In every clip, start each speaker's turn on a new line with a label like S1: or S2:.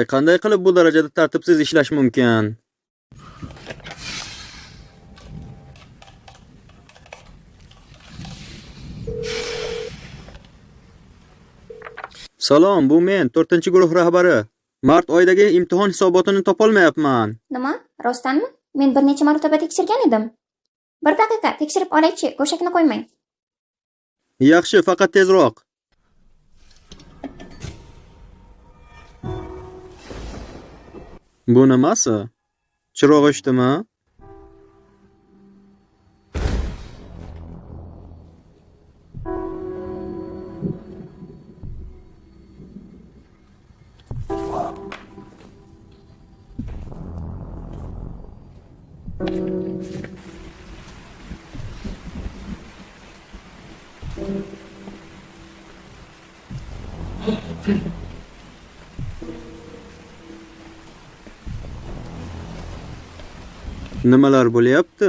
S1: Voy, qanday qilib bu darajada tartibsiz ishlash mumkin? Salom, bu men, 4-guruh rahbari. Mart oyidagi imtihon hisobotini topolmayapman.
S2: Nima? Rostdanmi? Men bir necha marotaba tekshirgan edim. Bir daqiqa, tekshirib olaychi, go'shakni qo'ymang.
S1: Yaxshi, faqat tezroq. Bu nimasi? Chiroq o'chdimi? Nimalar bo'lyapti?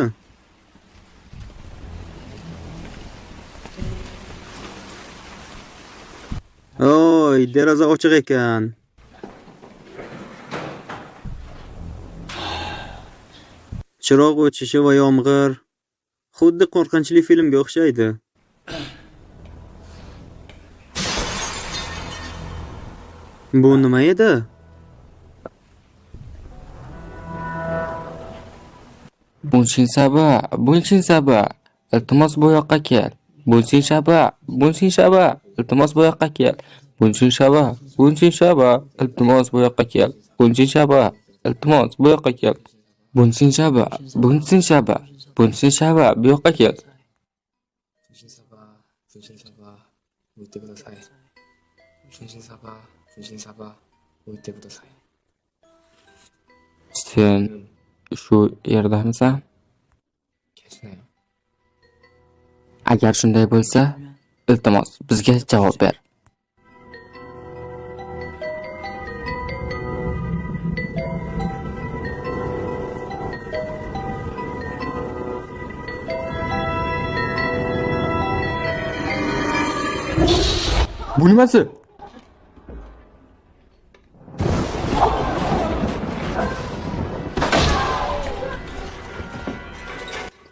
S1: Oy, deraza ochiq ekan. Chiroq o'chishi va yomg'ir xuddi qo'rqinchli filmga o'xshaydi. Bu nima edi?
S3: Bunshinsaba, bunshinsaba, iltimos bu yoqqa kel. Bunshinshaba, bunshinshaba, iltimos bu yoqqa kel. Bunshinshaba, bunshinshaba, iltimos bu yoqqa kel. Bunshinshaba, iltimos bu yoqqa kel. Bunshinshaba, bunshinshaba, bunshinshaba bu yoqqa kel.
S4: 분신사바 분신사바 置いてください분신사바 분신사바置いてください
S3: Sen shu yerdamisan?
S4: 계시나요?
S3: Agar shunday bo'lsa, iltimos bizga javob ber. Bu nimasi?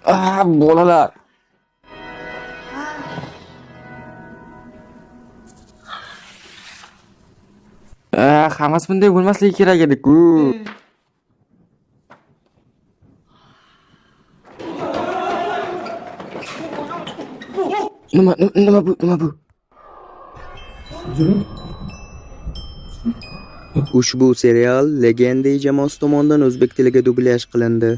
S3: Ah, bolalar. Ah, hammasi bunday bo'lmasligi kerak edi-ku. Nima nima bu, nima bu?
S1: Ushbu serial Legendey jamoasi tomonidan o'zbek tiliga dublyaj qilindi.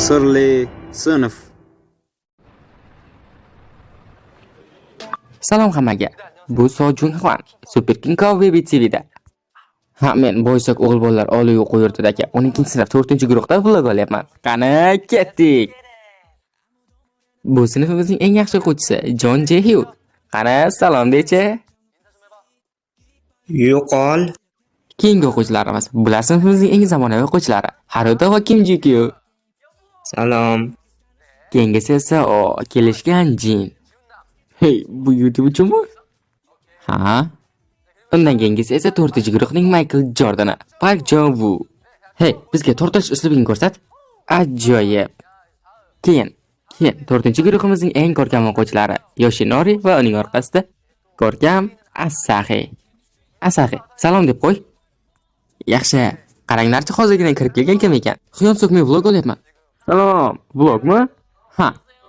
S1: Sirli sinf.
S3: Salom hammaga. Bu Sojun Xon, Super King Kong Baby TVda. Ha, men Boysoq o'g'il bolalar oliy o'quv yurtidagi 12-sinf 4-guruhda vlog olyapman. Qani, ketdik. Bu sinfimizning eng yaxshi o'quvchisi Jon Jehyuk. Qani, salom dechi.
S5: Yo'qol.
S3: Keyingi o'quvchilarimiz. Bular sinfimizning eng zamonaviy o'quvchilari. Haruto va Kim Jikyu.
S5: Salom.
S3: Keyingisi esa o kelishgan Jin. Hey, bu YouTube uchunmi? Ha? Undan keyingisi esa 4-guruhning Michael Jordani, Park Jon Woo. Hey, bizga tortilish uslubingni ko'rsat. Ajoyib. Keyin, keyin 4-guruhimizning eng ko'rkam o'quvchilari Yoshinori va uning orqasida ko'rkam Asahi. Asahi, salom deb qo'y. Yaxshi, qaranglarchi hozirgina kirib kelgan kim ekan? Xiyon so'kmay vlog olyapman. Salom, vlogmi? Ha,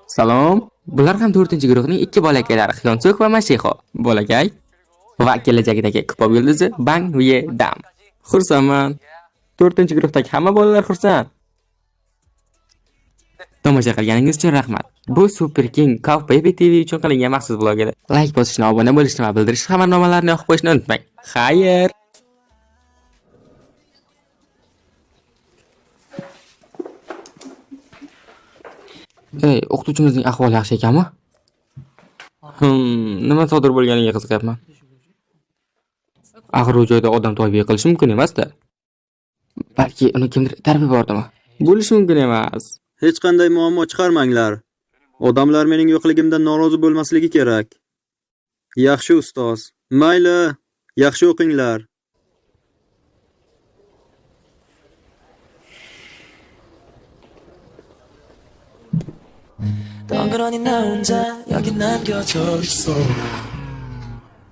S3: salom. Bular ham 4-guruhning ikki bolakaylari Xyonsuk va Mashixo. Bolakay va kelajakdagi K-pop yulduzi Bang Ye Dam. Xursandman. 4-guruhdagi hamma bolalar xursand. Tomosha qilganingiz uchun rahmat. Bu Super King Cow Baby TV uchun qilingan maxsus vlog edi. Like bosishni, obuna bo'lishni va bildirish xabarnomalarini yoqib qo'yishni unutmang. Xayr. Ey, o'qituvchimizning ahvoli yaxshi ekanmi? Nima sodir bo'lganiga qiziqyapman. Axir u joyda odam toyib yiqilishi mumkin emas-da. Balki uni kimdir itarib yubordimi? Bo'lishi mumkin emas.
S1: Hech qanday muammo chiqarmanglar. Odamlar mening yo'qligimdan norozi bo'lmasligi kerak. Yaxshi ustoz. Mayli, yaxshi o'qinglar.
S6: 덩그러니 나 혼자 여기 남겨져 있어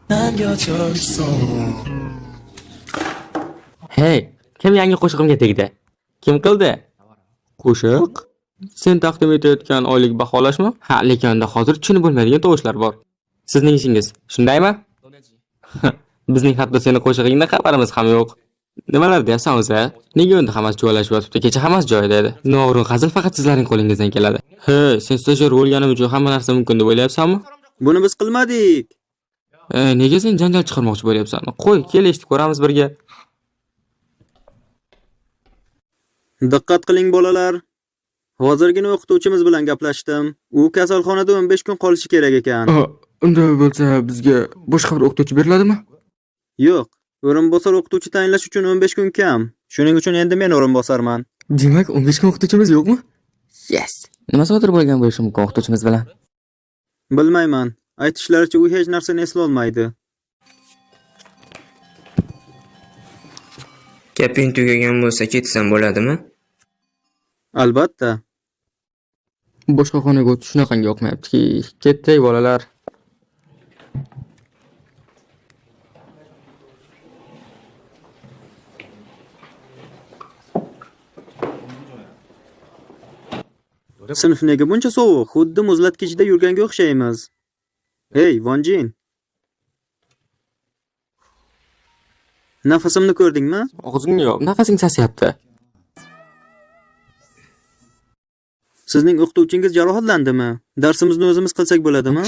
S6: 남겨져 있어
S3: Hey, kim yangi qo'shig'imga tegdi? Kim qildi? Qo'shiq? Sen taqdim etayotgan oylik baholashmi? Ha, lekin unda hozir tushunib bo'lmaydigan tovushlar bor. Sizning ishingiz, shundaymi? Bizning hatto seni qo'shig'ingdan xabarimiz ham yo'q. Nimalar deyapsan o'zi? Nega unda hammasi joylashib yotibdi? Kecha hammasi joyida edi. Noo'rin hazil faqat sizlarning qo'lingizdan keladi. Hey, sen stajyor bo'lganim uchun hamma narsa mumkin deb o'ylayapsanmi?
S1: Buni biz qilmadik.
S3: Ey, nega sen janjal chiqarmoqchi bo'lyapsan? Qo'y, kel eshitib ko'ramiz birga.
S1: Diqqat qiling bolalar. Hozirgina o'qituvchimiz bilan gaplashdim. U kasalxonada 15 kun qolishi kerak ekan.
S3: Unda bo'lsa bizga boshqa bir o'qituvchi beriladimi?
S1: Yo'q, o'rinbosar o'qituvchi tayinlash uchun 15 kun kam. Shuning uchun endi men o'rinbosarman.
S3: Demak, 15 kun o'qituvchimiz yo'qmi? Yes. Nima sodir bo'lgan bo'lishi mumkin o'qituvchimiz bilan?
S1: Bilmayman. Aytishlaricha u hech narsani eslolmaydi.
S5: Gaping tugagan bo'lsa ketsam bo'ladimi?
S1: Albatta.
S3: Boshqa xonaga o'tish shunaqangi yoqmayaptiki. Ketdik bolalar.
S1: Sinf nega buncha sovuq? Xuddi muzlatgichda yurganga o'xshaymiz. Hey, Vonjin. Nafasimni ko'rdingmi?
S3: Og'zingni yop, nafasing sasiyapti.
S1: Sizning o'qituvchingiz jarohatlandimi? Darsimizni o'zimiz qilsak bo'ladimi?